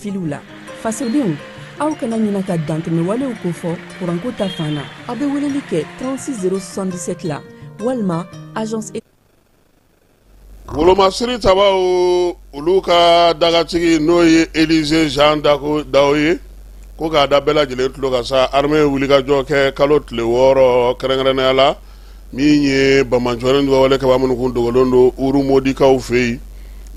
filiw la. Fasodenw, aw kana ɲina ka dantɛmɛwalew kofɔ kuranko ta fan na. Aw bɛ weleli kɛ 36 077 la walima agence. Wolomasiri tabaw olu ka dagatigi n'o ye Elize Jean Dao ye, ko k'a da bɛɛ lajɛlen tulo kan sa, armée ye wulikajɔ kɛ kalo tile 6, kɛrɛnkɛrɛnnenya la min ye banbaanciwale wale kɛbaa minnu kun dogolen don Urumodikaw fɛ yen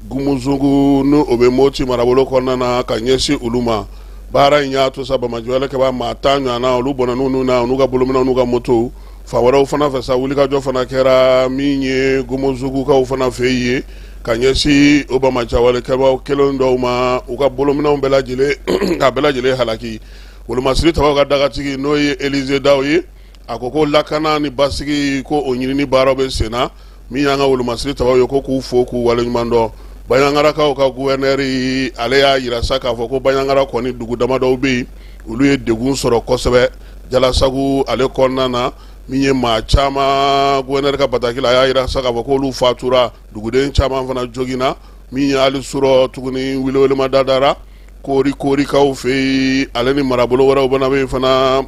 Gumuzugu, n'o o bɛ Moti marabolo kɔnɔna na, ka ɲɛsin olu ma. Baara in y'a to sa, banbaanciwale kɛbaa maa 10 ɲɔgɔnna, olu bɔnɛn'u ni na, n'u ka bolominɛnw n'u ka motow. Fan wɛrɛw fana fɛ sa, wulikajɔ fana kɛra min ye Gumuzugukaw fana fɛ yen, ka ɲɛsin o banbaanciwale kɛbaa kelen dɔw ma, u ka bolominɛnw bɛɛ lajɛlen, k'a bɛɛ lajɛlen halaki. Wolomasiri tabaw ka dagatigi, n'o ye Elize Dao ye, a ko ko lakana ni basigi, ko o ɲinini baaraw bɛ sen na. Min y'an ka wolomasiri tabaw ye, ko k'u fo k'u waleɲuman dɔn. Baɲangarakaw ka guvɛnɛri, ale y'a jira sa k'a fɔ ko Baɲangara kɔni dugu damadɔw bɛ yen, olu ye degun sɔrɔ kosɛbɛ Jalasagu ale kɔnɔna na. Min ye maa caman, guvɛnɛri ka bataki la, a y'a jira sa k'a fɔ k'olu fatura, duguden caman fana joginna. Min ye hali surɔ tuguni, welewelemada dara Kori Korikaw fɛ yen, ale ni marabolo wɛrɛw fana bɛ yen fana,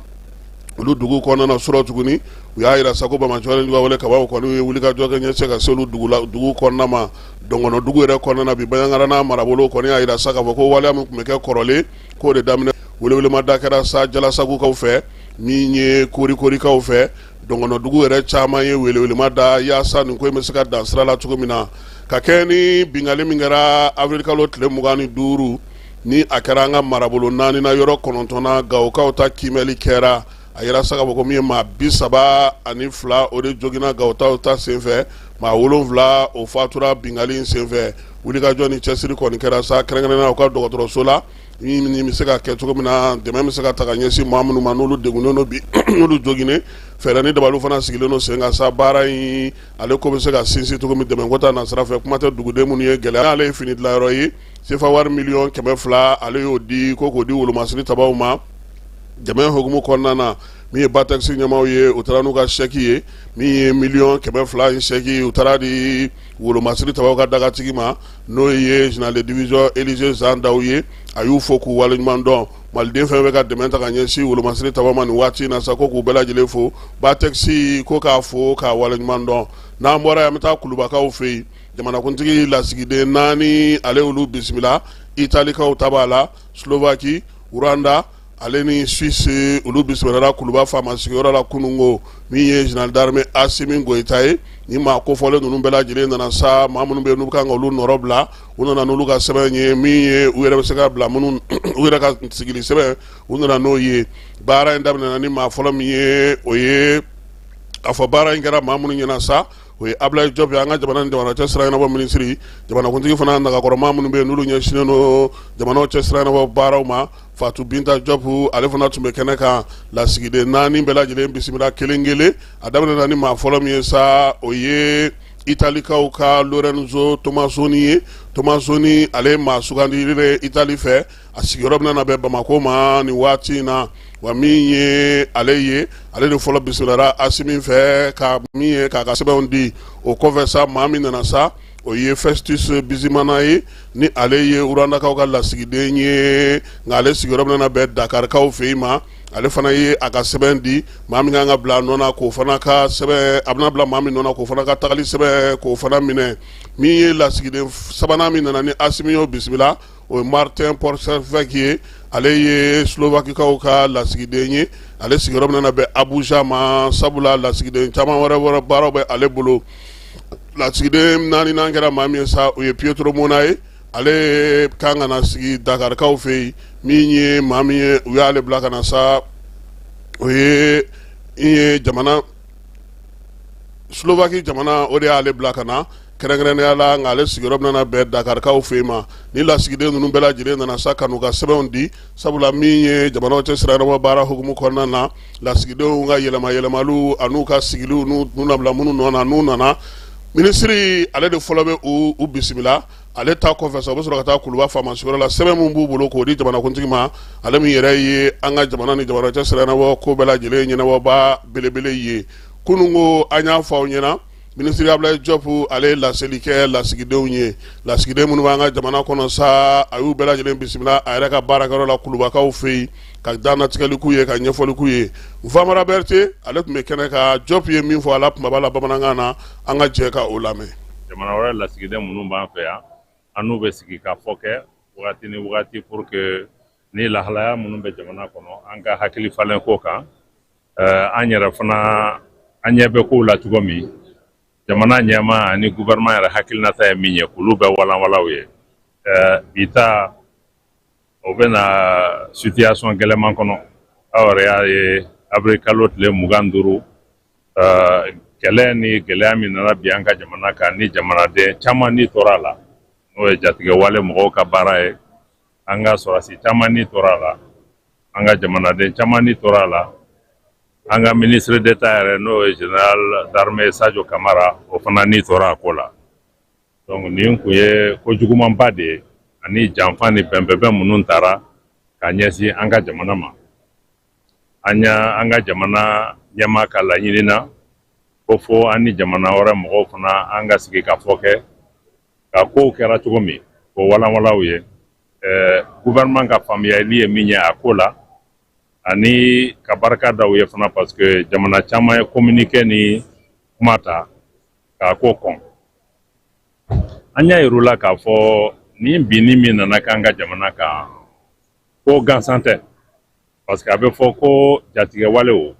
olu dugu kɔnɔna na surɔ tuguni. U y'a jira sa ko banbaanciwale wale kɛbaaw kɔni ye wulikajɔ kɛ ɲɛsin ka se olu dugu la, dugu kɔnɔna ma, Dɔngɔnɔ dugu yɛrɛ kɔnɔna na bi. Baɲangara n'a marabolo kɔni y'a jira sa k'a fɔ ko waleya min tun bɛ kɛ kɔrɔlen, k'o de daminɛ. Welewelemada kɛra sa Jalasagukaw fɛ, min ye Kori Korikaw fɛ, Dɔngɔnɔ dugu yɛrɛ caman ye welewelema da yaasa nin ko in bɛ se ka dan sira la cogo min na, ka kɛ ni binkanni min kɛra avril kalo tile 25, ni a kɛra an ka marabolo naani na, yɔrɔ 9 na, Gawokaw ta kiimɛli kɛra. A yira sa k'a fɔ ko min ye maa 32, o de joginna Gawokaw ta senfɛ, maa 7 o fatura binkanni in senfɛ. Wulikajɔ ni cɛsiri kɔni kɛra sa, kɛrɛnkɛrɛnnenya u ka dɔgɔtɔrɔso la, min bɛ se ka kɛ cogo min na, dɛmɛ bɛ se ka ta ka ɲɛsin maa minnu ma, n'olu degunnen don bi, n'olu joginnen. Fɛɛrɛ ni dabaliw fana sigilen don sen kan sa, baara in ale ko bɛ se ka sinsin cogo min dɛmɛ ko ta nasira fɛ. Kuma tɛ duguden minnu ye gɛlɛya. Ale ye fini dilanyɔrɔ ye, sefa wari miliyɔn 200, ale y'o di ko k'o di wolomasiri tabaw ma dɛmɛ hukumu kɔnɔna na. Min ye Batɛkisi ɲɛmaaw ye, u taara n'u ka sɛki ye, min ye miliyɔn 200 in sɛki, u taara di wolomasiri tabaw ka dagatigi ma, n'o ye général de division Elize Jean Dao ye. A y'u fo k'u waleɲuman dɔn. Maliden fɛn bɛ ka dɛmɛ ta ka ɲɛsin wolomasiri tabaw ma nin waati in na sa, ko k'u bɛɛ lajɛlen fo. Batɛkisi ko k'a fo k'a waleɲuman dɔn. N'an bɔra yan, an bɛ taa Kulubakaw fɛ yen. Jamanakuntigi lasigiden naani, ale olu bisimila. Italikaw ta b'a la, Slovaki, Rwanda, ale ni Suisse, olu bisimilala Kuluba faama sigiyɔrɔ la kununko. Min ye général d'armée Asimi Goyita ye, ni maa kofɔlen ninnu bɛɛ lajɛlen nana sa, maa minnu bɛ yen n'u kan ka olu nɔrɔ bila, u nana n'olu ka sɛbɛn ye, min ye u yɛrɛ bɛ se ka bila minnu, u yɛrɛ ka sigili sɛbɛn, u nana n'o ye. Baara in daminɛna ni maa fɔlɔ min ye, o ye a fɔ baara in kɛra maa minnu ɲɛna sa, o ye Ablaye Diop ye, an ka jamana ni jamana cɛ sira ɲɛnabɔ minisiri, jamanakuntigi fana nagakɔrɔmaa minnu bɛ yen n'olu ɲɛsinnen don jamanaw cɛ sira ɲɛnabɔ baaraw ma, Fatou Binta Diop, ale fana tun bɛ kɛnɛ kan. Lasigiden naani bɛɛ lajɛlen bisimila kelen kelen. A daminɛna ni maa fɔlɔ min ye sa, o ye Italikaw ka Lorenzo Tomasoni ye. Tomasoni, ale ye maa sugandilen Itali fɛ, a sigiyɔrɔ bɛna na bɛn Bamakɔ ma nin waati in na. Wa min ye ale ye, ale de fɔlɔ bisimilala Asimi fɛ, ka min ye k'a ka sɛbɛnw di. O kɔfɛ sa, maa min nana sa, o ye Festus Bizimana ye, ni ale ye Rwandakaw ka lasigiden ye, nka ale sigiyɔrɔ bɛna na bɛn Dakarikaw fɛ yen ma. Ale fana ye a ka sɛbɛn di. Maa min kan ka bila a nɔ na, k'o fana ka sɛbɛn, a bɛna bila maa min nɔ na, k'o fana ka tagali sɛbɛn, k'o fana minɛ. Min ye lasigiden sabanan min nana ni Asimi y'o bisimila, o ye Martin Porsfek ye, ale ye Slovakikaw ka lasigiden ye, ale sigiyɔrɔ bɛna na bɛn Abuja ma, sabula lasigiden caman wɛrɛ wɛrɛ baaraw bɛ ale bolo. Lasigiden naaninan kɛra maa min ye sa, o ye Pietro Mona ye, ale kan ka na sigi Dakarikaw fɛ yen. Min ye maa min ye, u y'ale bila ka na sa, o ye ye jamana Slovaki jamana, o de y'ale bila ka na kɛrɛnkɛrɛnnenya la, nka ale sigiyɔrɔ bɛna na bɛn Dakarikaw fɛ yen ma. Ni lasigiden ninnu bɛɛ lajɛlen nana sa ka n'u ka sɛbɛnw di, sabula min ye jamanaw cɛ sira ɲɛnabɔ baara hukumu kɔnɔna na, lasigidenw ka yɛlɛma yɛlɛmaliw an'u ka sigiliw n'u nabila minnu nɔ na, n'u nana, minisiri ale de fɔlɔ bɛ u bisimila. Ale ta kɔfɛ sa, u bɛ sɔrɔ ka taa Kuluba faama sigiyɔrɔ la, sɛbɛn min b'u bolo k'o di jamanakuntigi ma, ale min yɛrɛ ye an ka jamana ni jamana cɛ sira ɲɛnabɔ ko bɛɛ lajɛlen ɲɛnabɔba belebele ye. Kunun ko an y'a fɔ aw ɲɛna Minisiri Ablaye Diop, ale ye laseli kɛ lasigidenw ye, lasigiden minnu b'an ka jamana kɔnɔ sa, a y'u bɛɛ lajɛlen bisimila a yɛrɛ ka baarakɛyɔrɔ la Kulubakaw fɛ yen, ka dannatigɛli k'u ye, ka ɲɛfɔli k'u ye. Famara Berete, ale tun bɛ kɛnɛ kan. Diop ye min fɔ a la kumaba la bamanankan na, an ka jɛ ka o lamɛn. Jamana wɛrɛ lasigiden minnu b'an fɛ yan, an n'u bɛ sigi ka fɔ kɛ wagati ni wagati pour que ni lahalaya minnu bɛ jamana kɔnɔ, an ka hakili falen ko kan. An yɛrɛ fana, an ɲɛ bɛ kow la cogo min, jamana ɲɛmaa ani gouvernement yɛrɛ hakilinata ye min ye, k'olu bɛɛ walanwalan u ye. Bi ta, o bɛ na situation gɛlɛman kɔnɔ. Aw yɛrɛ y'a ye, avril kalo tile 25, kɛlɛ ni gɛlɛya min nana bi an ka jamana kan, ni jamanaden caman ni tora a la, n'o ye jatigɛwale mɔgɔw ka baara ye. An ka sɔrɔdasi caman ni tora a la, an ka jamanaden caman ni tora a la. An ka ministre d'État yɛrɛ, n'o ye général d'armée Sadio Kamara, o fana ni tora a ko la. Donc nin kun ye ko jugumanba de ye, ani janfa ni bɛnbɛnbɛn minnu taara ka ɲɛsin an ka jamana ma. An y'a an ka jamana ɲɛmaa ka laɲini na ko fo an ni jamana wɛrɛ mɔgɔw fana, an ka sigi ka fɔ kɛ, ka kow kɛra cogo min, k'o walanwalan u ye, gouvernement ka faamuyali ye min ye a ko la, ani ka barika da u ye fana, parce que jamana caman ye communiqué ni kuma ta k'a ko kɔn. An y'a yir'u la k'a fɔ nin binni min nana k'an ka jamana kan, ko gansan tɛ, parce que a bɛ fɔ ko jatigɛwale o,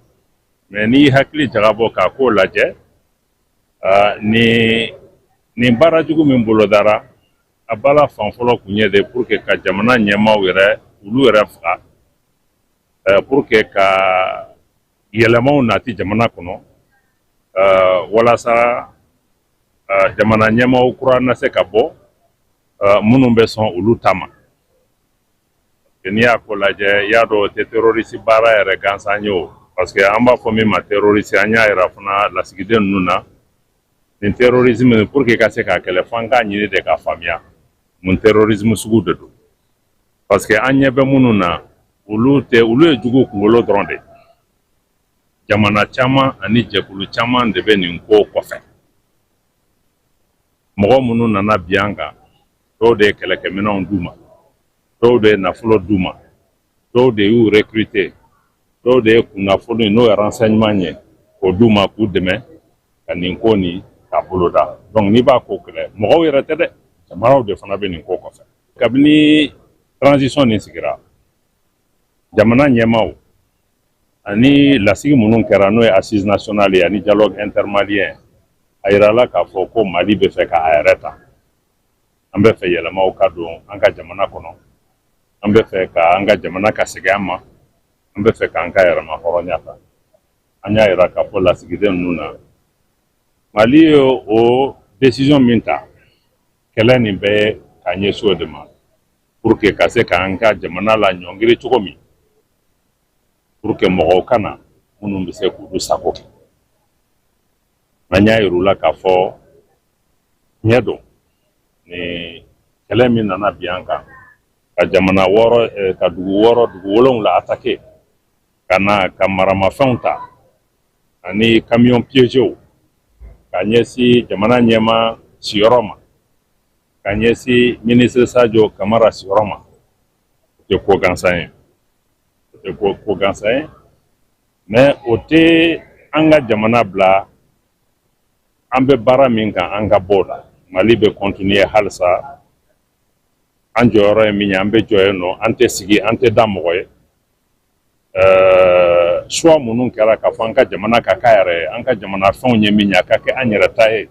mais n'i hakili jagabɔ k'a ko lajɛ, nin baara jugu min bolodara, a bala fan fɔlɔ kun ye de pour que ka jamana ɲɛmaaw yɛrɛ, olu yɛrɛ faga, pour que ka yɛlɛmaw nati jamana kɔnɔ, walasa jamana ɲɛmaaw kura na se ka bɔ minnu bɛ sɔn olu ta ma. N'i y'a ko lajɛ, i y'a dɔn o tɛ terroriste baara yɛrɛ gansan ye o, parce que an b'a fɔ min ma terroriste, an y'a yira fana lasigiden ninnu na, nin terrorisme, pour que ka se k'a kɛlɛ, f'an k'a ɲini de k'a faamuya mun terrorisme sugu de don, parce que an ɲɛ bɛ minnu na, olu tɛ, olu ye jugu kunkolo dɔrɔn de. Jamana caman ani jɛkulu caman de bɛ nin ko kɔfɛ. Mɔgɔ minnu nana bi an kan, dɔw de ye kɛlɛkɛminɛnw d'u ma, dɔw de ye nafolo d'u ma, dɔw de y'u recruter, dɔw de ye kunnafoni, n'o ye renseignement ye, k'o d'u ma k'u dɛmɛ ka nin ko nin k'a boloda. Donc n'i b'a ko kɛlɛ, mɔgɔw yɛrɛ tɛ dɛ, jamanaw de fana bɛ nin ko kɔfɛ. Kabini transition nin sigira, jamana ɲɛmaaw ani lasigi minnu kɛra, n'o ye assise nationale ye ani dialogue intermalien, a yirala k'a fɔ ko Mali bɛ fɛ k'a yɛrɛ ta. An bɛ fɛ yɛlɛmaw ka don an ka jamana kɔnɔ, an bɛ fɛ ka an ka jamana ka segin an ma, an bɛ fɛ k'an ka yɛrɛma hɔrɔnya ta. An y'a yira k'a fɔ lasigiden ninnu na, Mali ye o décision min ta, kɛlɛ nin bɛɛ ka ɲɛsin o de ma, pour que ka se k'an ka jamana la ɲɔngiri cogo min, pour que mɔgɔw kana minnu bɛ se k'olu sago kɛ. An y'a yir'u la k'a fɔ tiɲɛ don, nin kɛlɛ min nana bi an kan, ka jamana 6, ka dugu 6, dugu 7 attaquer, ka na ka maramafɛnw ta ani camion piégéw ka ɲɛsin jamana ɲɛmaa siyɔrɔ ma, ka ɲɛsin ministre Sadio Kamara siyɔrɔ ma, o tɛ ko gansan ye, o tɛ ko gansan ye. Mais o tɛ an ka jamana bila an bɛ baara min kan, an ka bɔ o la. Mali bɛ continuer halisa. An jɔyɔrɔ ye min ye, an bɛ jɔ yen nɔ, an tɛ sigi, an tɛ da mɔgɔ ye. Choix minnu kɛra k'a fɔ an ka jamana ka k'a yɛrɛ ye, an ka jamana fɛnw ye min ye, a ka kɛ an yɛrɛ ta ye,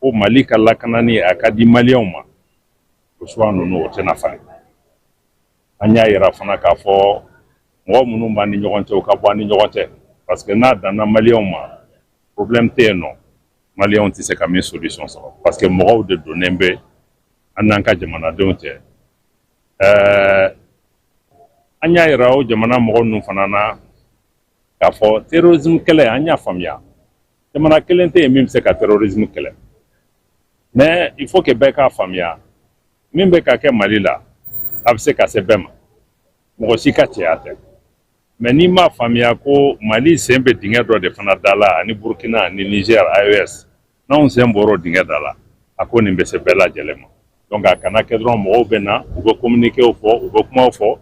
ko Mali ka lakanani a ka di Maliyɛnw ma, o choix ninnu, o tɛna falen. An y'a yira fana k'a fɔ mɔgɔ minnu b'an ni ɲɔgɔn cɛ, u ka bɔ an ni ɲɔgɔn cɛ, parce que n'a danna Maliyɛnw ma, problème tɛ yen nɔ Maliyɛnw tɛ se ka min solution sɔrɔ, parce que mɔgɔw de donnen bɛ an n'an ka jamanadenw cɛ. An y'a yira o jamana mɔgɔ ninnu fana na k'a fɔ terrorisme kɛlɛ, an y'a faamuya, jamana kelen tɛ yen min bɛ se ka terrorisme kɛlɛ, mais il faut que bɛɛ k'a faamuya, min bɛ ka kɛ Mali la, a bɛ se ka se bɛɛ ma, mɔgɔ si ka cɛya tɛ. Mais n'i m'a faamuya ko Mali sen bɛ dingɛ dɔ de fana da la, ani Burkina ani Niger, AES. N'anw sen bɔra o dingɛ da la, a ko nin bɛ se bɛɛ lajɛlen ma. Donc a kana kɛ dɔrɔn mɔgɔw bɛ na, u bɛ communiquéw fɔ, u bɛ kumaw fɔ,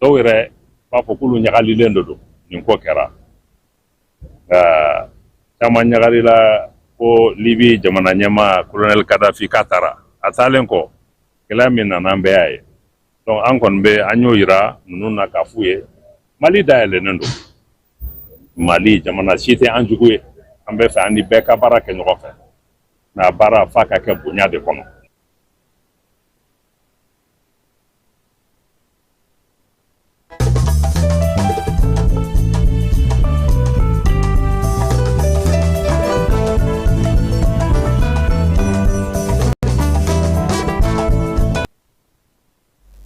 dɔw yɛrɛ b'a fɔ k'olu ɲagalilen de don nin ko kɛra. Nka caman ɲagalila ko Libi jamana ɲɛmaa colonel Kadafi k'a taara. A taalen kɔ, gɛlɛya min nana, an bɛɛ y'a ye. Donc an kɔni bɛ an y'o yira ninnu na k'a f'u ye, Mali dayɛlɛnnen don. Mali jamana si tɛ an jugu ye. An bɛ fɛ an ni bɛɛ ka baara kɛ ɲɔgɔn fɛ, nka baara f'a ka kɛ bonya de kɔnɔ.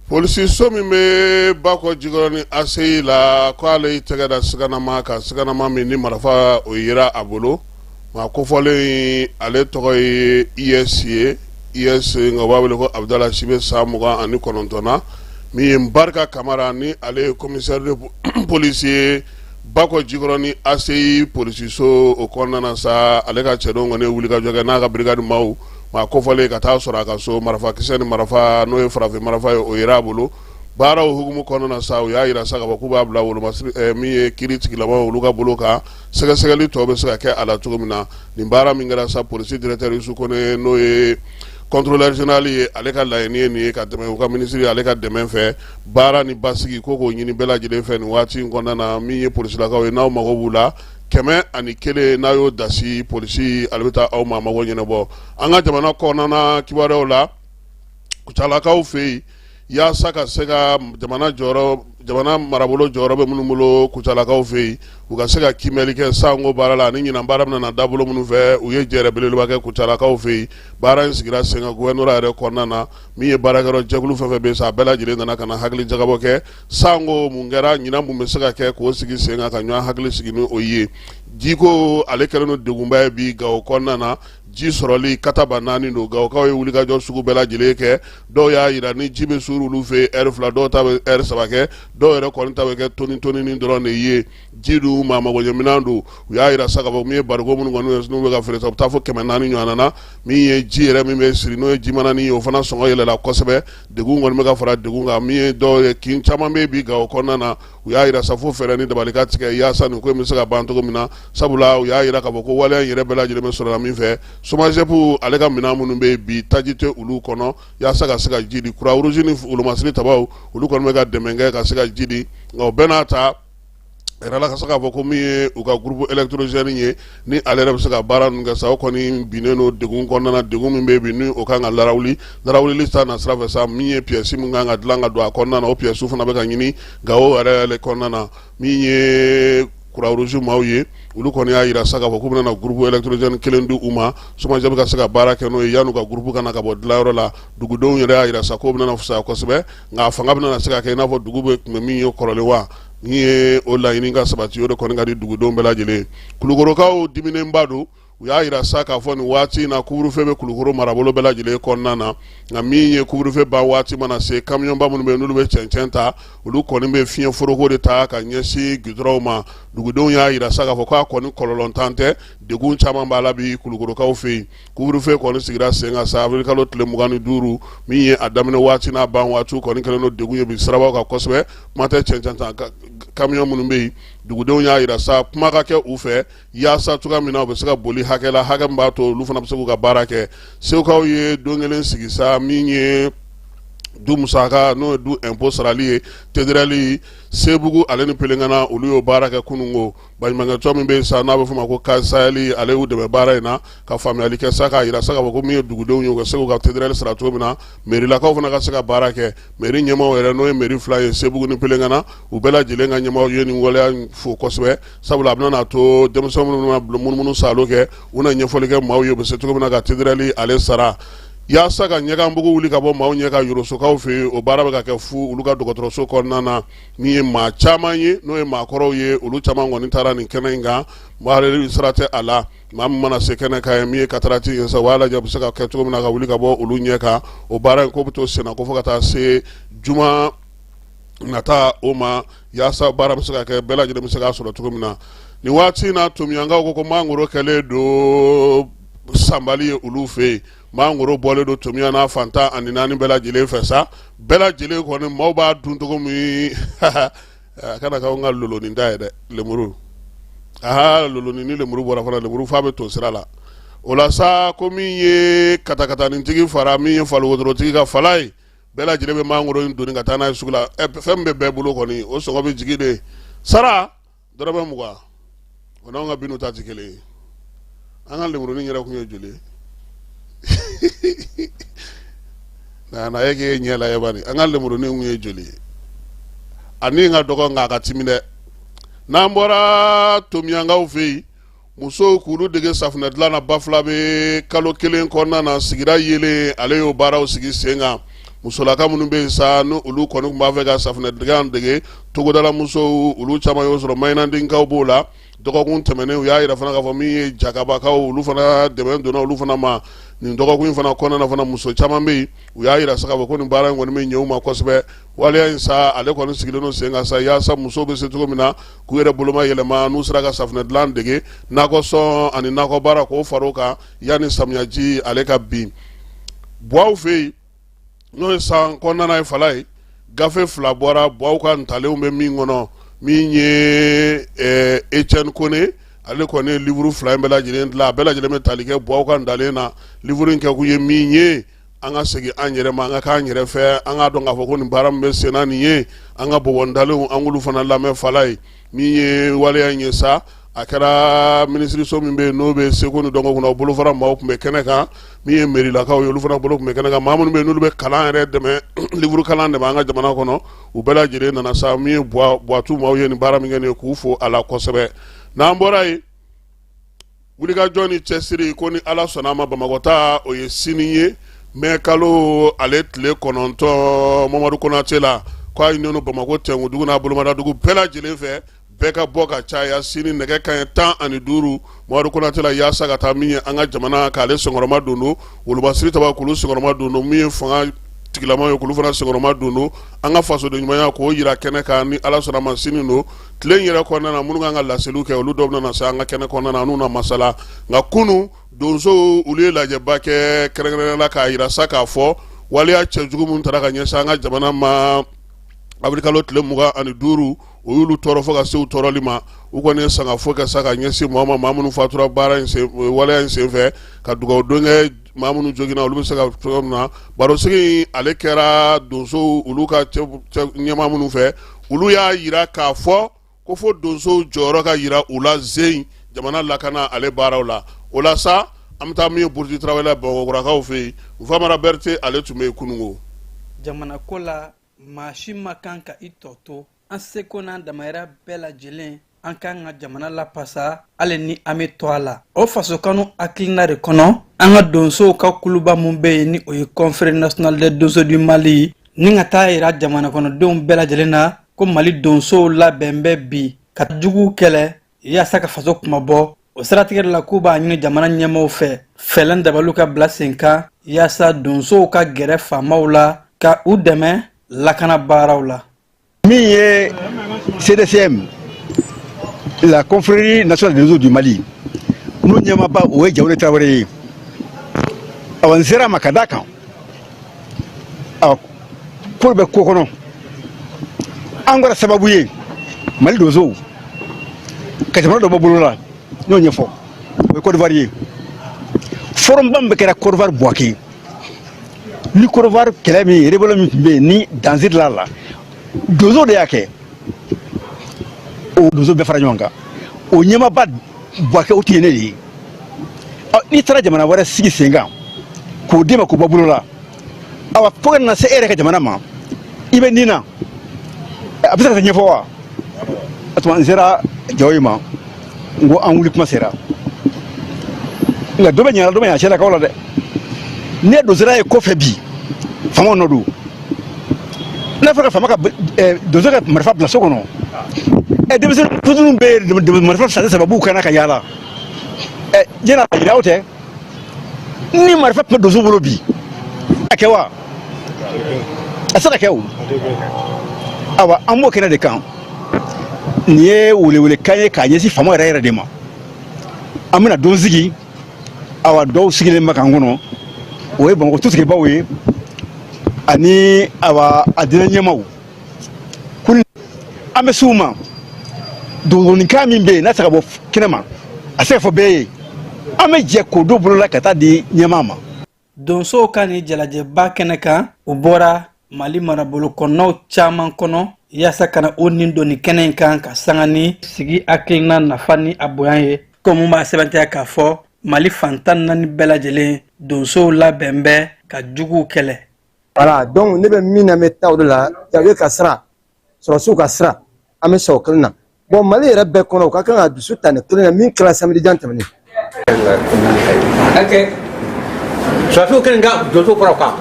Polisiso min bɛ Bakɔ Jikɔrɔni ACI la, ko ale y'i tɛgɛ da siganama kan, siganama min ni marifa o yera a bolo. Maa kofɔlen, ale tɔgɔ ye IS ye, IS, nka u b'a wele ko Abudala, si bɛ san 29 na. Min ye Barika Kamara ni ale ye commissaire de police ye Bakɔ Jikɔrɔni ACI polisiso o kɔnɔna na sa, ale ka cɛdenw kɔni ye wulikajɔ kɛ n'a ka brigade maaw, maa kofɔlen ka taa sɔrɔ a ka so, marifakisɛ ni marifa, n'o ye farafin marifa ye, o yera a bolo. Baaraw hukumu kɔnɔna na sa, u y'a jira sa k'a fɔ k'u b'a bila wolomasiri min ye kiri tigilamaw olu ka bolo kan, sɛgɛsɛgɛli tɔ bɛ se ka kɛ a la cogo min na. Nin baara min kɛra sa, polisi directeur Yusu Kone, n'o ye contrôleur général ye, ale ka laɲini ye nin ye ka dɛmɛ u ka minisiri ale ka dɛmɛ fɛ. Baara ni basigi ko k'o ɲini bɛɛ lajɛlen fɛ nin waati in kɔnɔna na. Min ye polisilakaw ye, n'aw mago b'u la, 101, n'a y'o dasi, polisi ale bɛ taa aw ma mago ɲɛnabɔ. An ka jamana kɔnɔna kibaruyaw la, Kucalakaw fɛ yen, yaasa ka se ka jamana jɔyɔrɔ, jamana marabolo jɔyɔrɔ bɛ minnu bolo Kucalakaw fɛ yen, u ka se ka kiimɛli kɛ sanko baara la ani ɲinan baara bɛna na dabolo minnu fɛ, u ye jɛrɛ belebeleba kɛ Kucalakaw fɛ yen. Baara in sigira sen kan gouvernorat yɛrɛ kɔnɔna na. Min ye baarakɛyɔrɔ jɛkulu fɛn fɛn bɛ yen sa, a bɛɛ lajɛlen nana ka na hakili jagabɔ kɛ sanko mun kɛra ɲinan, mun bɛ se ka kɛ k'o sigi sen kan, ka ɲɔgɔn hakili sigi ni o ye. Jiko, ale kɛlen don degunba ye bi Gawo kɔnɔna na. Ji sɔrɔli kataba naani don. Gawokaw ye wulikajɔ sugu bɛɛ lajɛlen kɛ. Dɔw y'a jira ni ji bɛ suuru olu fɛ yen ɛri 2, dɔw ta bɛ ɛri 3 kɛ, dɔw yɛrɛ kɔni ta bɛ kɛ toni tonini dɔrɔn de ye. Ji dun, maa magoɲɛminɛn don. U y'a jira sa k'a fɔ min ye bariko minnu kɔni n'u bɛ ka feere sa, u bɛ taa fo 400 ɲɔgɔn na. Min ye ji yɛrɛ min bɛ siri, n'o ye jimanani ye, o fana sɔngɔ yɛlɛla kosɛbɛ. Degun kɔni bɛ ka fara degun kan. Min ye dɔw ye, kin caman bɛ bi Gawo kɔnɔna na, u y'a jira sa fo fɛɛrɛ ni dabali ka tigɛ yaasa nin ko in bɛ se ka ban cogo min na, sabula u y'a jira k'a fɔ ko waleya in yɛrɛ bɛɛ lajɛlen bɛ sɔrɔ min fɛ, SOMAGEP ale ka minɛn minnu bɛ yen bi, taji tɛ olu kɔnɔ yaasa ka se ka ji di. Croix Rouge ni wolomasiri tabaw, olu kɔni bɛ ka dɛmɛ kɛ ka se ka ji di, nka o bɛɛ n'a ta, a yirala ka se k'a fɔ ko min ye u ka groupe électrogène ye, ni ale yɛrɛ bɛ se ka baara ninnu kɛ sa, o kɔni binnen don degun kɔnɔna na. Degun min bɛ bi, ni o kan ka larawuli, larawulili ta na sira fɛ sa, min ye pièce min kan ka dilan ka don a kɔnɔna na, o pièce fana bɛ ka ɲini Gawo yɛrɛ kɔnɔna na. Min ye Croix Rouge maaw ye, olu kɔni y'a jira sa k'a fɔ k'u bɛna groupe électrogène kelen di u ma, SOMAGEP ka se ka baara kɛ n'o ye yan'u ka groupe ka na ka bɔ dilanyɔrɔ la. Dugudenw yɛrɛ y'a jira sa k'o bɛna fisaya kosɛbɛ, nka a fanga bɛna se ka kɛ i n'a fɔ dugu bɛ tun bɛ min ye kɔrɔlen wa. Min ye o laɲini ka sabati, o de kɔni ka di dugudenw bɛɛ lajɛlen. Kulukorokaw diminenba don. U y'a jira sa k'a fɔ nin waati in na, couvre-feu bɛ Kulukoro marabolo bɛɛ lajɛlen kɔnɔna na, nka min ye couvre-feu ban waati mana se, kamiyɔnba minnu bɛ yen n'olu bɛ cɛncɛn ta, olu kɔni bɛ fiɲɛ foroko de ta ka ɲɛsin gudɔrɔnw ma. Dugudenw y'a jira sa k'a fɔ k'a kɔni kɔlɔlɔntan tɛ, degun caman b'a la bi Kulukorokaw fɛ yen. Couvre-feu kɔni sigira sen kan sa avril kalo tile 25. Min ye a daminɛ waati n'a ban waati kɔni kɛlen don degun ye bi sirabaw kan kosɛbɛ, kuma tɛ cɛncɛn ta kamiyɔn minnu bɛ yen. Dugudenw y'a jira sa kuma ka kɛ u fɛ yaasa cogoya min na u bɛ se ka boli hakɛ la, hakɛ min b'a to olu fana bɛ se k'u ka baara kɛ. Segukaw ye don kelen sigi sa, min ye du musaka, n'o ye du impôt sarali ye, TDR Sebugu ale ni Pelengana, olu y'o baara kɛ kununko. Baɲumankɛtɔn min bɛ yen sa, n'a bɛ f'o ma ko Kasayɛli, ale y'u dɛmɛ baara in na ka faamuyali kɛ sa, k'a jira sa k'a fɔ ko min ye dugudenw ye, u ka se k'u ka TDR sara cogo min na, mɛrilakaw fana ka se ka baara kɛ. Mɛri ɲɛmaaw yɛrɛ, n'o ye mɛri fila ye Sebugu ni Pelengana, u bɛɛ lajɛlen ka ɲɛmaaw ye nin waleya fo kosɛbɛ, sabula a bɛna n'a to denmisɛn minnu bɛna munumunu saalo kɛ, u na ɲɛfɔli kɛ maaw ye u bɛ se cogo min na ka TDR ale sara, yaasa ka ɲɛganbugu wuli ka bɔ maaw ɲɛ kan Yorosokaw fɛ yen. O baara bɛ ka kɛ fu olu ka dɔgɔtɔrɔso kɔnɔna na. Min ye maa caman ye, n'o ye maakɔrɔw ye, olu caman kɔni taara nin kɛnɛ in kan. Maa sira tɛ a la, maa min mana se kɛnɛ kan ye, min ye cataracte ye sa, u b'a lajɛ u bɛ se ka kɛ cogo min na ka wuli ka bɔ olu ɲɛ kan. O baara in ko bɛ to senna ko fo ka taa se juma nata o ma, yaasa baara bɛ se ka kɛ, bɛɛ lajɛlen bɛ se k'a sɔrɔ cogo min na. Nin waati in na, Tomiyankaw ko mangoro kɛlen don sanbali ye olu fɛ yen. Mangoro bɔlen don Tomiya n'a fan 14 bɛɛ lajɛlen fɛ sa, bɛɛ lajɛlen kɔni maaw b'a dun cogo min. A kana k'anw ka lolonin ta ye dɛ, lemuru. Aha, lolonin ni lemuru bɔra fana, lemuru fa bɛ to sira la. O la sa, ko min ye katakatanintigi fara min ye faliwotorotigi ka fala ye, bɛɛ lajɛlen bɛ mangoro in doni ka taa n'a ye sugu la. Fɛn min bɛ bɛɛ bolo kɔni, o sɔngɔ bɛ jigin de. Sara dɔrɔmɛ 20, o n'anw ka binu ta tɛ kelen ye. An ka lemurunin yɛrɛ kun ye joli ye? Na e k'e ɲɛ lajɛ bani, an ka lemurunin kun ye joli ye? A ni ka dɔgɔ, nka a ka timi dɛ. N'an bɔra Tomiyankaw fɛ yen, musow k'olu dege safunɛ dilan na Bafulabe kalo kelen kɔnɔna na. Sigida yelen, ale y'o baaraw sigi sen kan. Musolaka minnu bɛ yen sa, ni olu kɔni tun b'a fɛ ka safunɛ dilan dege, togodala musow, olu caman y'o sɔrɔ. Mayinandinkaw b'o la. Dɔgɔkun tɛmɛnen, u y'a yira fana k'a fɔ min ye Jakabakaw, olu fana dɛmɛ donna olu fana ma. Nin dɔgɔkun in fana kɔnɔna na fana, muso caman bɛ yen, u y'a yira sa k'a fɔ ko nin baara in kɔni bɛ ɲɛ u ma kosɛbɛ. Waleya in sa, ale kɔni sigilen don sen kan sa, yaasa musow bɛ se cogo min na k'u yɛrɛ boloma yɛlɛma, n'u sera ka safunɛ dilan dege, nakɔsɔn ani nakɔ baara k'o far'o kan, yanni samiyaji ale ka bin. Buwaw fɛ yen, n'o ye san kɔnɔna ye, fala ye, gafe fila bɔra Buwaw ka ntalenw bɛ min kɔnɔ. Min ye Etienne Kone, ale kɔni ye livre fila in bɛɛ lajɛlen dilan. A bɛɛ lajɛlen bɛ tali kɛ Buwaw ka ntalen na. Livre in kɛkun ye min ye, an ka segin an yɛrɛ ma, an ka k'an yɛrɛ fɛ, an k'a dɔn k'a fɔ ko nin baara min bɛ sen na nin ye, an ka bɔbɔ ntalenw, an k'olu fana lamɛn. Fala ye, min ye waleya in ye sa, a kɛra minisiriso min bɛ yen, n'o bɛ seko ni dɔnko kunna, o bolofara maaw tun bɛ kɛnɛ kan. Min ye merilakaw ye, olu fana bolo tun bɛ kɛnɛ kan. Maa minnu bɛ yen, n'olu bɛ kalan yɛrɛ dɛmɛ, livre kalan dɛmɛ an ka jamana kɔnɔ, u bɛɛ lajɛlen nana sa. Min ye Buwatu maaw ye nin baara min kɛ nin ye, k'u fo a la kosɛbɛ. N'an bɔra yen, wulikajɔ ni cɛsiri ko ni Ala sɔnna a ma, Bamakɔ ta, o ye sini ye, mɛ kalo ale tile 9, Mamadu Konate la. Ko a ɲininen Bamakɔ tɛnkudugu n'a bolomadadugu bɛɛ lajɛlen fɛ, bɛɛ ka bɔ ka caya sini nɛgɛ kanɲɛ 15 Mamadu Konate la, yaasa ka taa min ye an ka jamana k'ale senkɔrɔma don don, wolobasiri taba k'olu senkɔrɔma don don, min ye fanga tigilama ye k'olu fana senkɔrɔma don don, an ka fasoden ɲumanya k'o yira kɛnɛ kan. Ni Ala sɔnna a ma, sini don tile in yɛrɛ kɔnɔna na, minnu kan ka laseliw kɛ, olu dɔw bɛna se an ka kɛnɛ kɔnɔna na, n'u na masala. Nka kunun, donsow, olu ye lajɛba kɛ kɛrɛnkɛrɛnnenya la k'a yira sa k'a fɔ waleya cɛjugu minnu taara ka ɲɛsin an ka jamana ma awirilikalo tile 25, o y'olu tɔɔrɔ fo ka se u tɔɔrɔli ma. U kɔni ye sangafo kɛ sa ka ɲɛsin mɔgɔ ma, maa minnu fatura baara in sen, waleya in senfɛ, ka dugawu don kɛ maa minnu joginna, olu bɛ se ka cogo min na. Barosigi ale kɛra donsow olu ka ɲɛmaa minnu fɛ, olu y'a yira k'a fɔ ko fo donsow jɔyɔrɔ ka yira u la zen jamana lakana ale baaraw la. O la sa, an bɛ taa min ye Burudi Tarawele Bamakɔkurakaw fɛ yen, Nfamara Berete, ale tun bɛ yen kununko. Jamana ko la, maa si ma kan ka i tɔ to. An seko n'an damayira bɛɛ lajɛlen, an k'an ka jamana lapasa, hali ni an bɛ to a la. O fasokanu hakilina de kɔnɔ, an ka donsow ka kuluba min bɛ yen, ni o ye Confrérie nationale des donso du Mali, ni ka taa yira jamana kɔnɔdenw bɛɛ lajɛlen na ko Mali donsow labɛn bɛ bi ka juguw kɛlɛ yaasa ka faso kunmabɔ. O siratigɛ de la, k'u b'a ɲini jamana ɲɛmaaw fɛ, fɛɛrɛ dabaliw ka bila sen kan yaasa donsow ka gɛrɛ faamaw la ka u dɛmɛ lakana baaraw la. Min ye CDCM, la Confrérie nationale des donsos du Mali, n'o ɲɛmaaba, o ye Jawune Tarawele ye. Awa, n sera a ma ka d'a kan, awa, ko bɛ ko kɔnɔ, an kɛra sababu ye Mali donsow ka jamana dɔ bɔ bolo la. N y'o ɲɛfɔ, o ye Côte d'Ivoire ye. Forumba min bɛ kɛra Côte d'Ivoire Bouaké, ni Côte d'Ivoire kɛlɛ min, rébellion min tun bɛ yen, ni danger la la, donso de y'a kɛ. O donso bɛɛ fara ɲɔgɔn kan, o ɲɛmaaba Bouaké, o tun ye ne de ye. N'i taara jamana wɛrɛ sigi sen kan k'o d'e ma k'o bɔ bolo la, awa, fo ka na se e yɛrɛ ka jamana ma, i bɛ nin na, a bɛ se ka ɲɛfɔ wa? O tuma, n sera Jawo ma, n ko an wuli kuma sera. Nka dɔ bɛ ɲa, dɔ bɛ ɲa cɛlakaw la dɛ. Ne donsoya ye kɔfɛ bi, faamaw nɔ don. N'a fɔra ka faama ka donso ka marifa bila so kɔnɔ, denmisɛnnin fitininw bɛ yen, marifa san saba b'u kan na ka yaala. Diɲɛ a yira aw tɛ ni marifa tun bɛ donso bolo bi, a kɛ wa? A se ka kɛ o. Awa, an b'o kɛnɛ de kan. Nin ye welewelekan ye k'a ɲɛsin faama yɛrɛ yɛrɛ de ma. An bɛna don sigi. Awa, dɔw sigilen bɛ k'an kɔnɔ, o ye Bamakɔ tutigɛbaw ye ani awa a diinɛ ɲɛmaaw. Ko an bɛ s'u ma, dogodogoninkan min bɛ yen n'a tɛ se ka bɔ kɛnɛma, a tɛ se ka fɔ bɛɛ ye, an bɛ jɛ k'o don bolo la ka taa di ɲɛmaa ma. Donsow ka nin jalajɛba kɛnɛ kan, u bɔra Mali marabolo kɔnɔnaw caman kɔnɔ yaasa ka na o nin don nin kɛnɛ in kan ka sanga ni sigi hakilina nafa ni a bonya ye, ko mun b'a sɛbɛntiya k'a fɔ Mali fan 14 bɛɛ lajɛlen donsow labɛn bɛ ka juguw kɛlɛ. Voilà, donc ne bɛ min na, n bɛ taa o de la. Jago ka sira, sɔrɔsiw ka sira, an bɛ sɔn o kelen na. Bon, Mali yɛrɛ bɛɛ kɔnɔ, u ka kan ka dusu ta nin kelen na min kɛra samedi jan tɛmɛnen. Sɔrɔsiw kelen ka donso fara o kan.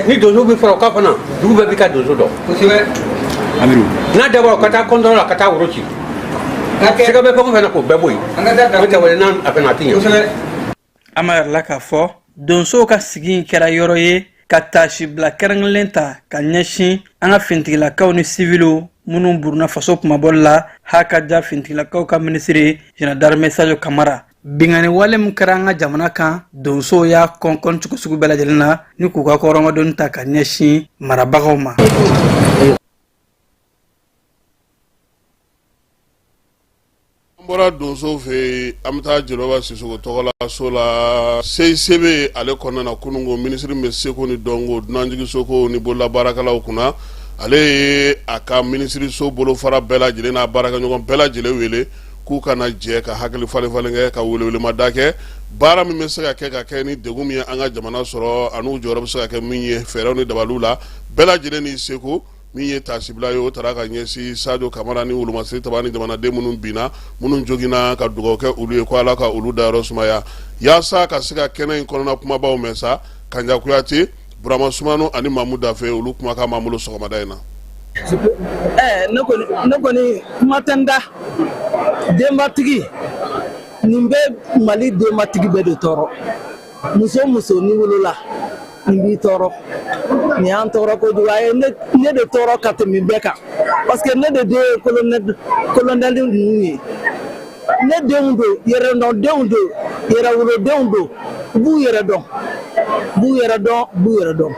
Ni donso bɛ fara o kan fana, dugu bɛɛ b'i ka donso dɔn. N'a dabɔra, ka taa kɔntɔrɔ la, ka taa woro ci, sɛgɛ bɛ fɛn o fɛn na, k'o bɛɛ bɔ yen. O tɛ wale n'a a fɛnɛ a tɛ ɲɛ. An b'a yɛrɛ la k'a fɔ donsow ka sigi in kɛra yɔrɔ ye ka taasibila kɛrɛnkɛrɛnlen ta ka ɲɛsin an ka fintigilakaw ni siviliw minnu buruna faso kunmabɔli la. Ha ka ja fintigilakaw ka minisiri général d'armée Sadio Kamara, binkanni wale min kɛra an ka jamana kan, donsow y'a kɔnkɔn cogo sugu bɛɛ lajɛlen na ni k'u ka kɔrɔmadoni ta ka ɲɛsin marabagaw ma. An bɔra donsow fɛ yen, an bɛ taa Jeliba Sisoko tɔgɔla so la, CICB ale kɔnɔna na. Kununko, minisiri min bɛ seko ni dɔnko, dunanjiginsoko ni bololabaarakɛlaw kunna, ale ye a ka minisiriso bolofara bɛɛ lajɛlen n'a baarakɛɲɔgɔn bɛɛ lajɛlen wele k'u ka na jɛ ka hakili falen falen kɛ, ka welewelemada kɛ baara min bɛ se ka kɛ ka kɛ ni degun min ye an ka jamana sɔrɔ, an'u jɔyɔrɔ bɛ se ka kɛ min ye fɛɛrɛw ni dabaliw la, bɛɛ lajɛlen ni seko. Min ye taasibila ye, o taara ka ɲɛsin Sadio Kamara ni wolomasiri taba ni jamanaden minnu binna, minnu joginna, ka dugawu kɛ olu ye ko Ala ka olu dayɔrɔ sumaya. Yaasa ka se ka kɛnɛ in kɔnɔna kumabaw mɛn sa, Kanja Kuyate, Burama Sumano ani Mamu Dafe, olu kumakan b'an bolo sɔgɔmada in na. Ne kɔni, kuma tɛ n da. Denbatigi nin bɛ Mali denbatigi bɛɛ de tɔɔrɔ. Muso muso ni wolola, nin b'i tɔɔrɔ. Nin y'an tɔɔrɔ kojugu. A ye ne de tɔɔrɔ ka tɛmɛ bɛɛ kan, parce que ne de den ye colonel, colonel ninnu ye. Ne denw don, yɛrɛdɔndenw don, yɛrɛwolodenw don, u b'u yɛrɛ dɔn, u b'u yɛrɛ dɔn, u b'u yɛrɛ dɔn.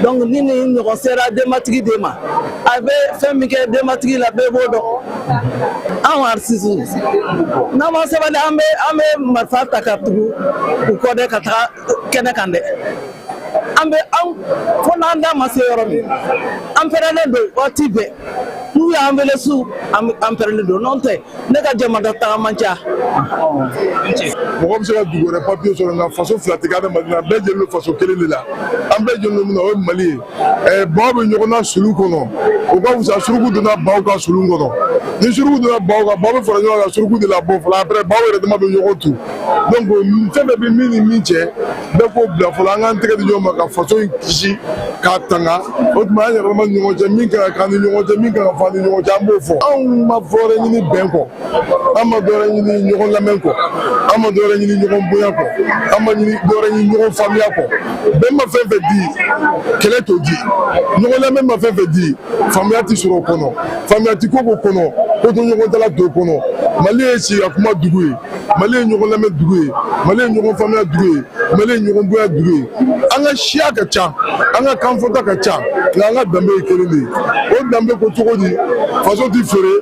Donc ni nin ɲɔgɔn sera denbatigi den ma, a bɛ fɛn min kɛ denbatigi la, bɛɛ b'o dɔn. Anw artiste, n'an ma sabali, an bɛ marifa ta ka tugu u kɔ dɛ, ka taga kɛnɛ kan dɛ. An bɛ an fo n'an da ma se yɔrɔ min, an pɛrɛnnen don waati bɛɛ. N'u y'an wele su, an pɛrɛnnen don. N'o tɛ, ne ka jamana taga man ca. Mɔgɔ bɛ se ka dugu wɛrɛ papiye sɔrɔ, nka faso fila tɛ kɛ adamaden na. An bɛɛ jɛlen don faso kelen de la. An bɛɛ jɛlen don min na, o ye Mali ye. Baw bɛ ɲɔgɔn na sulu kɔnɔ, o ka fisa suruku donna baw ka sulu kɔnɔ. Ni suruku donna baw kan, baw bɛ fara ɲɔgɔn kan suruku de la bɔ fɔlɔ. Après, baw yɛrɛ dama bɛ ɲɔgɔn tu. Donc fɛn bɛɛ bɛ min ni min cɛ, bɛɛ k'o bila fɔlɔ. An k'an tɛgɛ di ɲɔgɔn ma ka faso in kisi k'a tanga. O tuma, an yɛrɛ dama ni ɲɔgɔn cɛ, min kan ka k'an ni ɲɔgɔn cɛ, min kan ka fɔ an ni ɲɔgɔn cɛ, an b'o fɔ. Anw ma dɔwɛrɛ ɲini bɛn kɔ, an ma dɔwɛrɛ ɲini ɲɔgɔn lamɛn kɔ, an ma dɔwɛrɛ ɲini ɲɔgɔn bonya kɔ, an ma ɲini dɔwɛrɛ ɲini ɲɔgɔn faamuya kɔ. Bɛn ma fɛn fɛn di, kɛlɛ t'o di. Ɲɔgɔn lamɛn ma fɛn fɛn di, faamuya ti sɔrɔ o kɔnɔ. Faamuya ti ko ko kɔnɔ, ko to ɲɔgɔn tala t'o kɔnɔ. Mali ye sigi ka kuma dugu ye, Mali ye ɲɔgɔn lamɛn dugu ye, Mali ye ɲɔgɔn faamuya dugu ye, Mali ye ɲɔgɔn bonya dugu ye. An ka siya ka ca, an ka kanfɔta ka ca, nka an ka danbe ye kelen de ye. O danbe ko cogo di? Faso ti feere,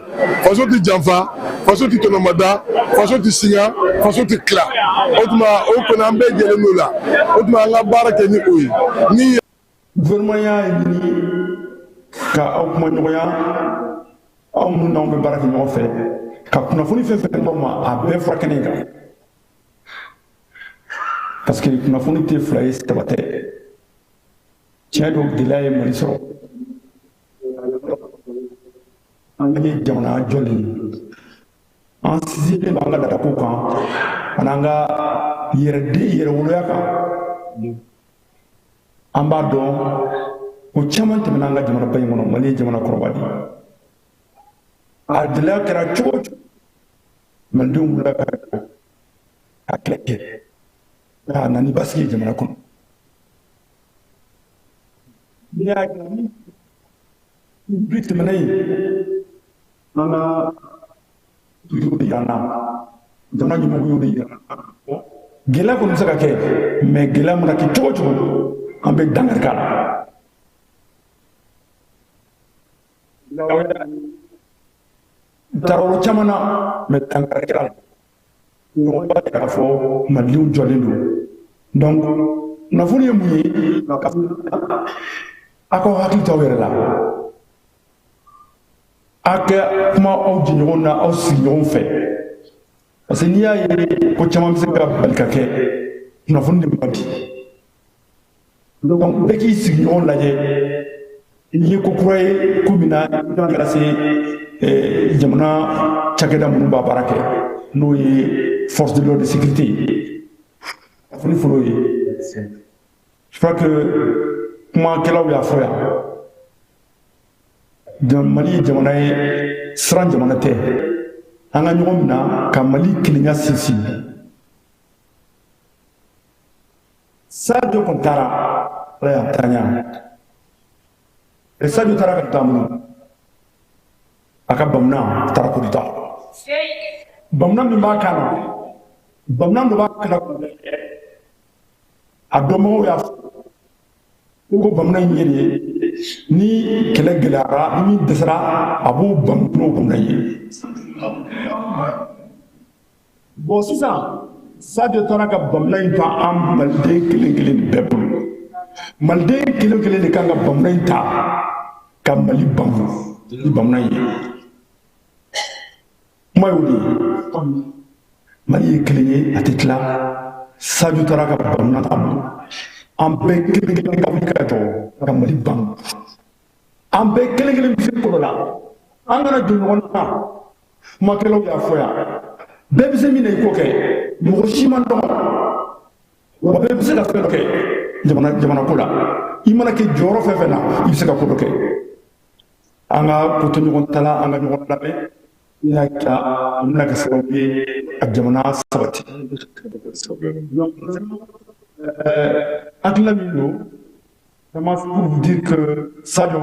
faso ti janfa, faso ti tɔnɔmada, faso ti singa, faso ti tila. O tuma, o kɔni, an bɛɛ jɛlen don la. O tuma, an ka baara kɛ ni o ye ni Gouvernement y'a ɲini ka aw kuma ɲɔgɔnya, aw minnu n'anw bɛ baara kɛ ɲɔgɔn fɛ, ka kunnafoni fɛn fɛn d'aw ma, a bɛɛ fɔra kɛnɛ in kan, parce que kunnafoni tɛ fila ye, saba tɛ. Tiɲɛ don, gɛlɛya ye Mali sɔrɔ. An ye jamana jɔlen ye, an sinsinlen b'an ka laadakow kan ani an ka yɛrɛden yɛrɛwoloya kan. An b'a dɔn ko caman tɛmɛna an ka jamanaba in kɔnɔ. Mali ye jamana kɔrɔba de ye. A gɛlɛya kɛra cogo o cogo, malidenw wulila ka jɔ ka kɛlɛ kɛ ka na ni basigi ye jamana kɔnɔ. N'i y'a ni bi tɛmɛna yen, an ka y'o de yira an na, jamana ɲɛmɔgɔ y'o de yira an na. Gɛlɛya kɔni bɛ se ka kɛ, mais gɛlɛya mana kɛ cogo o cogo, an bɛ dankari k'a la. N taara yɔrɔ caman na, mais dankari kɛra la. Ɲɔgɔn b'a k'a fɔ malidenw jɔlen don. Donc kunnafoni ye mun ye? Aw k'aw hakili to aw yɛrɛ la, aw ka kuma aw jɛɲɔgɔnw na, aw sigiɲɔgɔnw fɛ, parce que n'i y'a ye ko caman bɛ se ka bali ka kɛ, kunnafoni de ma di. Donc bɛɛ k'i sigiɲɔgɔn lajɛ, n'i ye ko kura ye ko min na, i ka se jamana cakɛda minnu b'a baara kɛ, n'o ye force de l'ordre de sécurité ye, kunnafoni fɔlɔ ye. Je crois que kumakɛlaw y'a fɔ yan, Mali ye jamana ye, siran jamana tɛ. An ka ɲɔgɔn minɛ ka Mali kelenya sinsin. Sadio kɔni taara, Ala y'a taa ɲɛ. Sadio taara ka taa mun? A ka bamuna taara k'o de ta. Bamuna min b'a kan na, bamuna dɔ b'a kan na, a dɔnbagaw y'a fɔ ko bamuna in ye de ye, ni kɛlɛ gɛlɛyara, ni min dɛsɛra, a b'o bamu n'o bamuna ye. Bon, sisan Sadio taara ka bamuna in to an maliden kelen kelen de bɛɛ bolo. Maliden kelen kelen de kan ka bamuna in ta ka Mali bamu ni bamuna in ye. Kuma y'o de ye. Mali ye kelen ye, a tɛ tila. Sadio taara ka bamuna ta bolo. An bɛɛ kelen kelen ka wuli ka jɔ ka Mali bamu. An bɛɛ kelen kelen bɛ se ko dɔ la. An kana jɔ ɲɔgɔn na. Kumakɛlaw y'a fɔ yan, bɛɛ bɛ se min na, i k'o kɛ. Mɔgɔ si man dɔgɔ wa, bɛɛ bɛ se ka fɛn dɔ kɛ jamana ko la. I mana kɛ jɔyɔrɔ fɛn fɛn na, i bɛ se ka ko dɔ kɛ. An ka ko to ɲɔgɔn ta la, an ka ɲɔgɔn lamɛn. N'a kɛra, o bɛna kɛ sababu ye ka jamana sabati. Hakilina min don, vraiment, pour vous dire que Sadio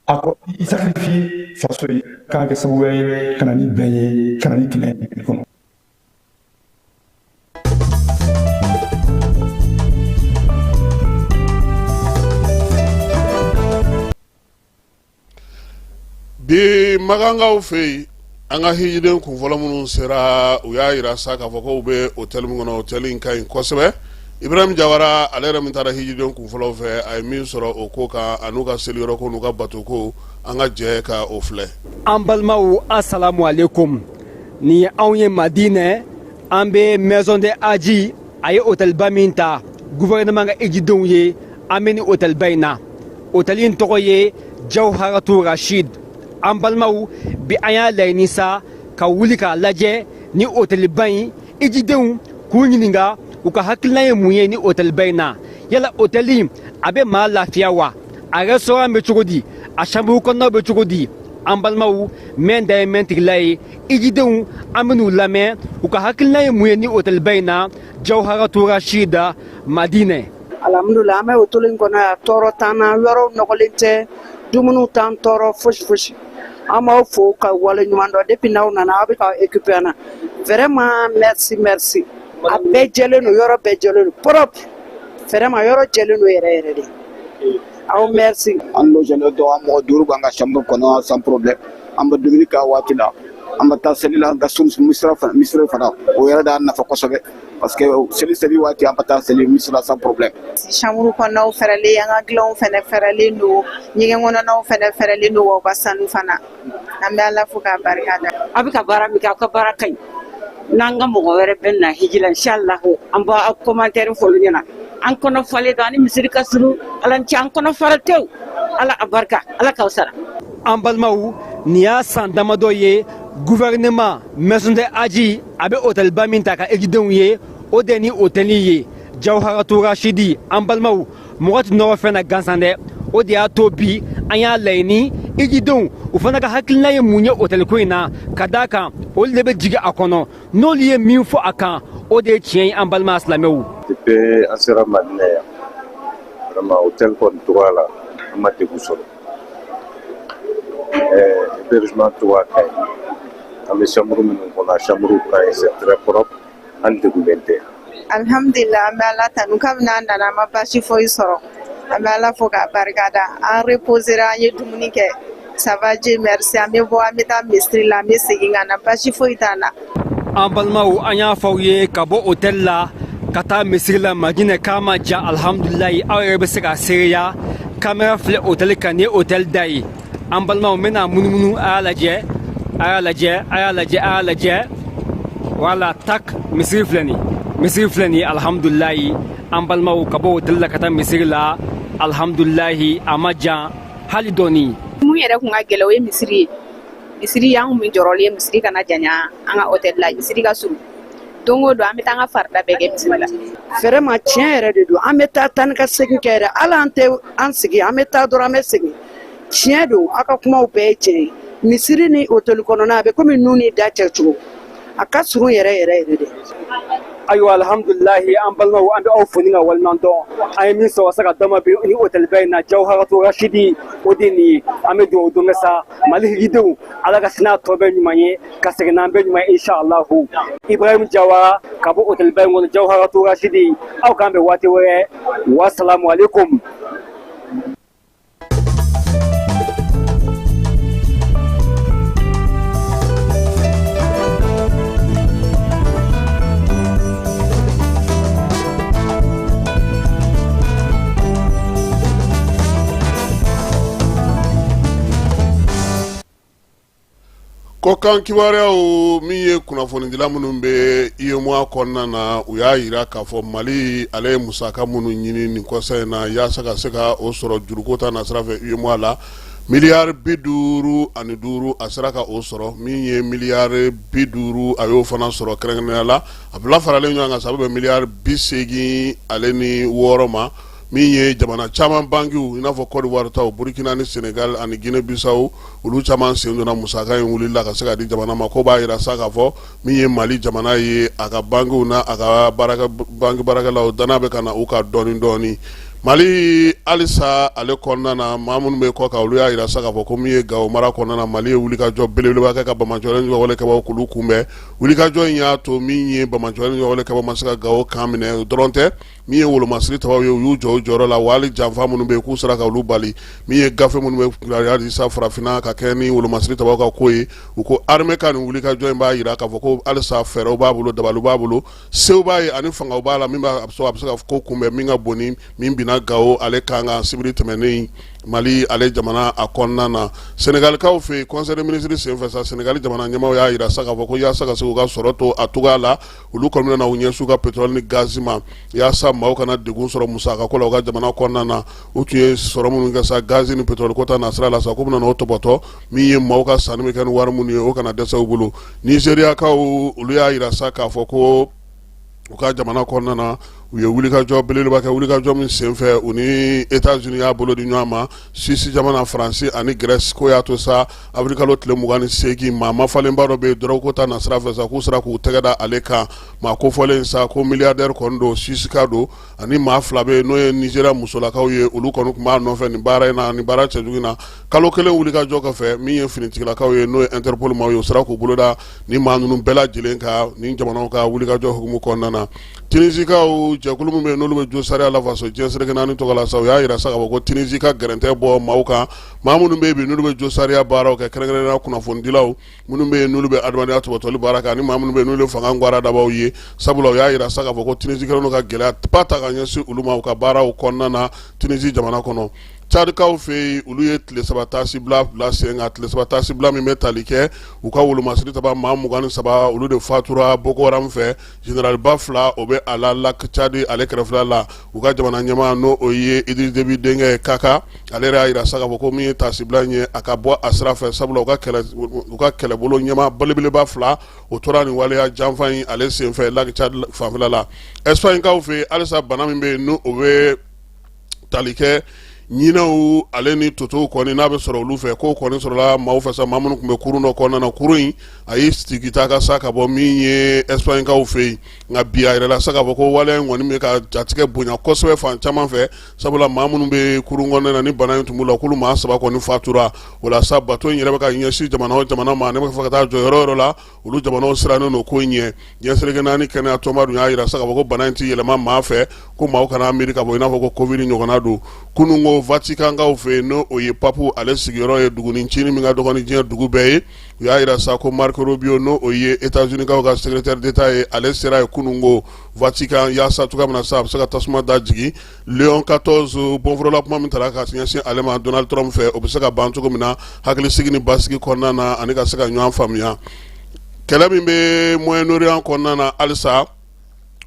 a ko i sacrifié faso ye, k'a kɛ sababu ye ka na ni bɛn ye, ka na ni kɛlɛ ye kɔnɔ. Bi makankaw fɛ yen, an ka hijiden kunfɔlɔ minnu sera, u y'a jira sa k'a fɔ ko u bɛ hôtel min kɔnɔ, hôtel in ka ɲi kosɛbɛ. Ibrahim Jawara, ale yɛrɛ min taara hijiden kunfɔlɔw fɛ, a ye min sɔrɔ o ko kan, an'u ka seliyɔrɔ ko n'u ka bato ko, an ka jɛ ka o filɛ. An balimaw, asalamu aleykum. Nin ye anw ye Madinɛ, an bɛ maison de haji. A ye hôtelba min ta gouvernement ka hijidenw ye, an bɛ nin hôtelba in na. Hôtel in tɔgɔ ye Jawharatu Rashid. An balimaw, bi an y'a laɲini sa ka wuli k'a lajɛ ni hôtelba in, hijidenw k'u ɲininka u ka hakilina ye mun ye ni hôtelba in na. Yala hôtel in a bɛ maa lafiya wa? A restaurant bɛ cogo di? A chambre kɔnɔnaw bɛ cogo di? An balimaw, mɛn da ye mɛn tigila ye. Hijidenw, an bɛn'u lamɛn u ka hakilina ye mun ye ni hôtelba in na, Jawharatu Rashid, Madinɛ. Alhamdulillah, an bɛ hôtel in kɔnɔ yan, tɔɔrɔ t'an na, yɔrɔw nɔgɔlen tɛ, dumuniw t'an tɔɔrɔ fosi fosi. An b'aw fo ka wale ɲuman dɔn. Depuis n'aw nana, aw bɛ ka occuper an na. Vraiment, merci, merci. A bɛɛ jɛlen don, yɔrɔ bɛɛ jɛlen don, propre. Vraiment, yɔrɔ jɛlen don yɛrɛ yɛrɛ de. Aw merci. An logelen don, an mɔgɔ 5 b'an ka chambre kɔnɔ sans problème. An bɛ dumuni kɛ waati la, an bɛ taa seli la, an ka sun misira fana, misiri fana, o yɛrɛ de y'an nafa kosɛbɛ, parce que seli waati, an bɛ taa seli misiri la sans problème. Chambre kɔnɔnaw fɛrɛlen, an ka dilanw fɛnɛ fɛrɛlen don, ɲɛgɛn kɔnɔnaw fɛnɛ fɛrɛlen don, wa u ka sanu fana. An bɛ Ala fo k'a barika da. A bɛ ka baara min kɛ, aw ka baara ka ɲi. N'an ka mɔgɔ wɛrɛ bɛ na hiji la, inshallah, an b'aw commentaire fɔ olu ɲɛna. An kɔnɔ falen don, an ni misiri ka surun. Ala ni ce, an kɔnɔ fara tewu. Ala a barika, Ala k'aw sara. An balimaw, nin y'a san damadɔ ye, gouvernement maison de haji a bɛ hôtelba min ta ka hijidenw ye, o de ni hôtel ye Jawharatu Rashidi. An balimaw, mɔgɔ tɛ nɔrɔ fɛn na gansan dɛ. O de y'a to bi an y'a laɲini hijidenw u fana ka hakilina ye mun ye hôtel ko in na, ka d'a kan olu de bɛ jigin a kɔnɔ. N'olu ye min fɔ a kan, o de ye tiɲɛ ye. An balima silamɛw, depuis an sera Madinɛ yan, vraiment, hôtel kɔni cogoya la, an ma degun sɔrɔ. Hébergement cogoya ka ɲi. An bɛ chambre minnu kɔnɔ, a chambre ka ɲi, c'est très propre. An degunnen tɛ. Alhamdulillah, an bɛ Ala tanu kabini an nana an ma baasi foyi sɔrɔ. An bɛ Ala fo k'a barika da. An reposera, an ye dumuni kɛ. Ça va, Dieu merci. An bɛ bɔ an bɛ taa misiri la, an bɛ segin ka na, baasi foyi t'an na. An balimaw, an y'a fɔ aw ye ka bɔ hôtel la ka taa misiri la Madinɛ k'a ma ja. Alhamdulilayi, aw yɛrɛ bɛ se k'a seereya. Kamera filɛ hôtel kan, nin ye hôtel da ye. An balimaw, n bɛna munumunu, a y'a lajɛ, a y'a lajɛ, a y'a lajɛ, a y'a lajɛ. Wala tak, misiri filɛ nin, misiri filɛ nin. Alhamdulilayi, an balimaw, ka bɔ hôtel la ka taa misiri la, alhamdulilayi, a ma jan hali dɔɔni. Mun yɛrɛ kun ka gɛlɛn, o ye misiri ye. Misiri, an kun bɛ jɔrɔlen ye misiri kana janya an ka hôtel la. Misiri ka surun, don o don an bɛ taa an ka farida bɛɛ kɛ misiri la. Vraiment, tiɲɛ yɛrɛ de don. An bɛ taa taa ni ka segin kɛ yɛrɛ, hali an tɛ an sigi, an bɛ taa dɔrɔn, an bɛ segin. Tiɲɛ don, aw ka kumaw bɛɛ ye tiɲɛ ye. Misiri ni hôtel kɔnɔna, a bɛ komi nun ni da cɛ cogo, a ka surun yɛrɛ yɛrɛ yɛrɛ de. Ayiwa, alhamdulilahi, an balimaw, an bɛ aw fo ni ka waleɲuman dɔn. An ye min sɔrɔ sa ka dama bi ni hôtelba in na, Jawharatu Rashidi, o de nin ye. An bɛ dugawu don kɛ sa, Mali hijidenw, Ala ka sini a tɔ bɛɛ ɲuman ye, ka segin n'an bɛɛ ɲuman ye, inshallahu. Ibrahim Jawara ka bɔ hôtelba in kɔnɔ, Jawharatu Rashidi. Aw k'an bɛn waati wɛrɛ. Wasalamu alaikum. Kɔkan kibaruyaw, min ye kunnafonidila minnu bɛ UEMOA kɔnɔna na, u y'a jira k'a fɔ Mali ale ye musaka minnu ɲini nin kɔsa in na yaasa ka se ka o sɔrɔ juruko ta nasira fɛ UEMOA la, miliyari 55, a sera ka o sɔrɔ. Min ye miliyari 50, a y'o fana sɔrɔ. Kɛrɛnkɛrɛnnenya la, a bila faralen ɲɔgɔn kan sa, a bɛ bɛn miliyari 86 ma. Min ye jamana caman bankiw, i n'a fɔ Côte d'Ivoire taw, Burkina ni Sénégal ani Guinée Bissau, olu caman sen donna musaka in wulili la ka se ka di jamana ma. Ko b'a jira sa k'a fɔ min ye Mali jamana ye, a ka bankiw n'a a ka banki baarakɛlaw, danaya bɛ ka na u kan dɔɔni dɔɔni. Mali halisa ale kɔnɔna na, maa minnu bɛ kɔ kan, olu y'a jira sa k'a fɔ ko min ye Gawo mara kɔnɔna na, Mali ye wulikajɔ belebeleba kɛ ka banbaanciwale wale kɛbaaw k'olu kunbɛn. Wulikajɔ in y'a to min ye banbaanciwale wale kɛbaaw ma se ka Gawo kan minɛ. O dɔrɔn tɛ, min ye wolomasiri tabaw ye, u y'u jɔ u jɔyɔrɔ la, wa hali janfa minnu bɛ yen, k'u sera ka olu bali. Min ye gafe minnu bɛ kibaruya di sa farafinna ka kɛ ni wolomasiri tabaw ka ko ye, u ko armée ka nin wulikajɔ in b'a jira k'a fɔ ko halisa fɛɛrɛw b'a bolo, dabaliw b'a bolo, sew b'a ye ani fangaw b'a la, min b'a sɔrɔ a bɛ se ka ko kunbɛn min ka bon ni min binna Gawo ale kan kan sibiri tɛmɛnen Mali ale jamana a kɔnɔna na. Senegalikaw fɛ yen, conseil des ministres senfɛ sa, Senegali jamana ɲɛmaaw y'a jira sa k'a fɔ ko yaasa ka se k'u ka sɔrɔ to a cogoya la, olu kɔni bɛna u ɲɛsin u ka pétrole ni gaz ma yaasa maaw kana degun sɔrɔ musakako la u ka jamana kɔnɔna na. U tun ye sɔrɔ minnu kɛ sa gaz ni pétrole ko ta nasira la sa, k'u bɛna o tɔpɔtɔ. Min ye maaw ka sanni bɛ kɛ ni wari minnu ye, o kana dɛsɛ u bolo. Nizeriyakaw, olu y'a jira sa k'a fɔ ko u ka jamana kɔnɔna na, u ye wulikajɔ belebeleba kɛ, wulikajɔ min senfɛ u ni États-Unis y'a bolo di ɲɔgɔn ma, Suisse jamana, Faransi ani Grèce. Ko y'a to sa, avril kalo tile 28, maa mafalenba dɔ bɛ yen dɔrɔgu ko ta nasira fɛ sa, k'u sera k'u tɛgɛ da ale kan. Maa kofɔlen sa, ko milliardaire kɔni don, Suisse ka don, ani maa fila bɛ yen, n'o ye Nizeriya musolakaw ye, olu kɔni tun b'a nɔfɛ nin baara in na, nin baara cɛjugu in na. Kalo kelen wulikajɔ kɔfɛ, min ye finitigilakaw ye, n'o ye Interpol maaw ye, u sera k'u bolo da ni maa ninnu bɛɛ lajɛlen kan nin jamanaw ka wulikajɔ hukumu kɔnɔna na. Tunisikaw jɛkulu min bɛ yen, n'olu bɛ jo sariya lafaso diɲɛ seleke naani tɔgɔ la sa, u y'a jira sa k'a fɔ ko Tunisi ka gɛrɛntɛ bɔ maaw kan, maa minnu bɛ yen bi, n'olu bɛ jo sariya baaraw kɛ, kɛrɛnkɛrɛnnenya kunnafonidilaw minnu bɛ yen, n'olu bɛ adamadenya tɔpɔtɔli baara kɛ, ani maa minnu bɛ yen, n'olu ye fanga gwaradabaw ye. Sabula u y'a jira sa k'a fɔ ko Tunisi kɛlen don ka gɛlɛyaba ta ka ɲɛsin olu ma u ka baaraw kɔnɔna na Tunisi jamana kɔnɔ. Cadikaw fɛ yen, olu ye tile saba taasibila bila sen kan, tile saba taasibila min bɛ tali kɛ u ka wolomasiri taba maa 23, olu de fatura Boko Haram fɛ. Généralba fila, o bɛ a la Lac Tchad ale kɛrɛfɛla la. U ka jamana ɲɛmaa, n'o o ye Idriss Déby denkɛ ye Kaka, ale yɛrɛ y'a jira sa k'a fɔ ko min ye taasibila in ye, a ka bɔ a sira fɛ, sabula u ka kɛlɛbolo ɲɛmaa belebeleba fila, o tora nin waleya janfa in ale senfɛ Lac Tchad fanfɛla la. Espagnekaw fɛ yen, halisa bana min bɛ yen, n'o o bɛ tali kɛ Ɲinɛw ale ni totow kɔni n'a bɛ sɔrɔ olu fɛ, k'o kɔni sɔrɔla maaw fɛ sa, maa minnu tun bɛ kurun dɔ kɔnɔna na. Kurun in a y'i sigi ta ka sa ka bɔ min ye Espagnekaw fɛ yen. Nka bi a yirala sa k'a fɔ ko waleya in kɔni bɛ ka jatigɛ bonya kosɛbɛ fan caman fɛ, sabula maa minnu bɛ kurun kɔnɔna na ni bana in tun b'u la, k'olu maa 3 kɔni fatura. O la sa, bato in yɛrɛ bɛ ka ɲɛsin jamana o jamana ma, ne bɛ fɛ ka taa jɔ yɔrɔ o yɔrɔ la, olu jamanaw sirannen don ko in ɲɛ. Diɲɛ seleke naani kɛnɛya tɔnba dun y'a jira sa k'a fɔ ko bana in tɛ yɛlɛma maa fɛ, ko maaw kana miiri k'a fɔ i n'a fɔ ko covid ɲɔgɔnna don. Kunun ko Vaticankaw fɛ yen, n'o ye papu ale sigiyɔrɔ ye, dugunin ncinin min ka dɔgɔ ni diɲɛ dugu bɛɛ ye, u y'a jira sa ko Marco Rubio, n'o ye États-Unis-kaw ka secrétaire d'État ye, ale sera yen kunun ko Vatican yaasa cogoya min na sa a bɛ se ka tasuma da jigin Léon 14 bonforola kuma min tara ka ɲɛsin ale ma Donald Trump fɛ, o bɛ se ka ban cogo min na hakilisigi ni basigi kɔnɔna na, ani ka se ka ɲɔgɔn faamuya. Kɛlɛ min bɛ Moyen-Orient kɔnɔna na halisa,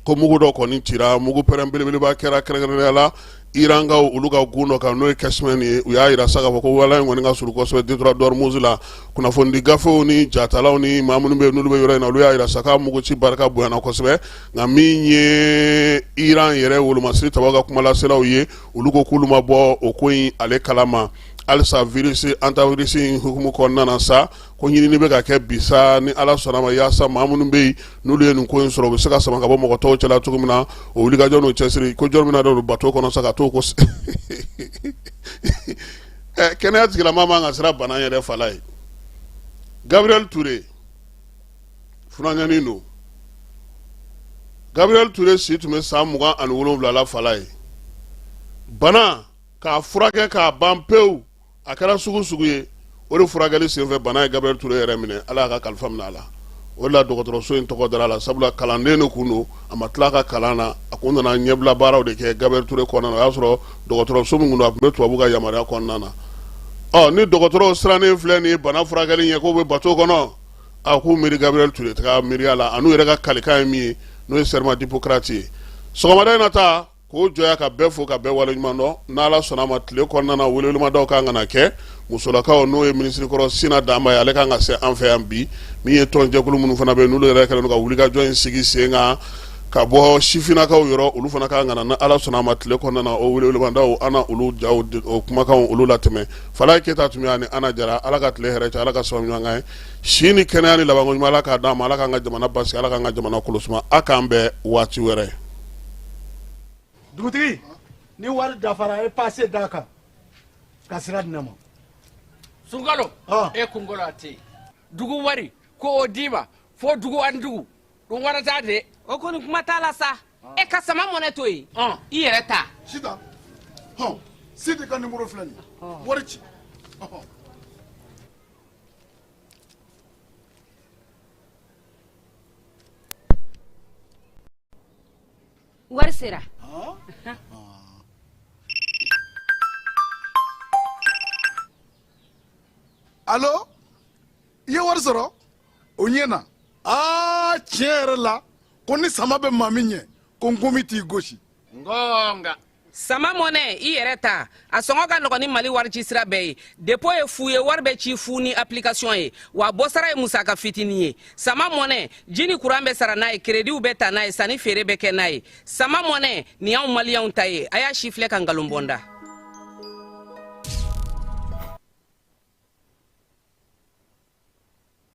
ko mugu dɔ kɔni cira, mugu pɛrɛn belebeleba kɛra, kɛrɛnkɛrɛnnenya la Irankaw olu ka gun dɔ kan, n'o ye Qeshm ye. U y'a jira sa k'a fɔ ko waleya in kɔni ka surun kosɛbɛ détroit d'Ormuz la. Kunnafonidi gafew ni jatalaw ni maa minnu bɛ yen n'olu bɛ yɔrɔ in na, olu y'a jira sa k'a mugu ci barika bonyana kosɛbɛ. Nka min ye Iran yɛrɛ wolomasiri tabaw ka kumalaselaw ye, olu ko k'olu ma bɔ o ko in ale kalama halisa. Virus hantavirus in hukumu kɔnɔna na sa, ko ɲinini bɛ ka kɛ bi sa, ni Ala sɔnna ma, yaasa maa minnu bɛ yen n'olu ye nin ko in sɔrɔ, u bɛ se ka sama ka bɔ mɔgɔ tɔw cɛla cogo min na. O wulikajɔ n'o cɛsiri ko jɔn bɛna don bato kɔnɔ sa ka t'o ko kɛnɛya tigilamaa man ka siran bana yɛrɛ fala ye. Gabriel Touré funankɛnin don. Gabriel Touré si tun bɛ san 27 la fala ye. Bana k'a furakɛ k'a ban pewu, a kɛra sugu sugu ye, o de furakɛli senfɛ bana ye Gabriel Touré yɛrɛ minɛ. Ala y'a ka kalifa minɛ a la. O de la dɔgɔtɔrɔso in tɔgɔ dara a la, sabula kalanden de kun don, a ma tila a ka kalan na, a kun nana ɲɛbila baaraw de kɛ Gabriel Touré kɔnɔna na. O y'a sɔrɔ dɔgɔtɔrɔso min kun don, a tun bɛ tubabu ka yamaruya kɔnɔna na. Ɔ ni dɔgɔtɔrɔw sirannen filɛ nin ye bana furakɛli ɲɛ, k'o bɛ bato kɔnɔ, a k'u miiri Gabriel Touré taga miiriya la, an'u yɛrɛ ka kalikan ye min ye, n'o ye serment d'Hippocrate ye. Sɔgɔmada in na ta k'o jɔya ka bɛɛ fo ka bɛɛ waleɲuman dɔn. N'Ala sɔnna a ma, tile kɔnɔna na welewelemadaw kan ka na kɛ musolakaw, n'o ye minisirikɔrɔ Sina Danba ye, ale kan ka se an fɛ yan bi. Min ye tɔnjɛkulu minnu fana bɛ yen, n'olu yɛrɛ kɛlen don ka wulikajɔ in sigi sen kan ka bɔ sifinnakaw yɔrɔ, olu fana kan ka na. Ni Ala sɔnna a ma, tile kɔnɔna na o welewelemadaw, an na olu jaw, o kumakanw, olu latɛmɛ. Falaye Keyita tun bɛ yan ni Ana Jara. Ala ka tile hɛrɛ cɛ, Ala ka sababu ɲuman k'an ye, si ni kɛnɛya ni labanko ɲuman Ala k'a d'an ma, Ala k'an ka jamana basigi, Ala k'an ka jamana kolosuma. A k'an bɛn waati wɛrɛ. Dugutigi, ni wari dafara, e pase d'a kan ka sira di ne ma. Sunkalo, e kunkolo a tɛ yen. Dugu wari ko o d'i ma fo dugu ani dugu dun wara t'a de. O kɔni kuma t'a la sa. E ka sama mɔnɛ to yen, i yɛrɛ ta. Sitan, hɔn, Sidi ka nimoro filɛ nin ye, wari ci. Wari sera. Alo, i ye wari sɔrɔ? O ɲɛna. Aa, tiɲɛ yɛrɛ la, ko ni sama bɛ maa min ɲɛ, ko nkomi t'i gosi. Ngonga. Sama mɔnɛ, i yɛrɛ ta, a sɔngɔ ka nɔgɔn ni Mali warici sira bɛɛ ye. Dépôt ye fu ye, wari bɛ ci fu ni application ye, wa bɔsara ye musaka fitinin ye. Sama mɔnɛ, ji ni kuran bɛ sara n'a ye, kerediw bɛ ta n'a ye, sanni feere bɛ kɛ n'a ye. Sama mɔnɛ, nin y'anw maliyɛnw ta ye. A y'a si filɛ ka nkalon bɔ n da.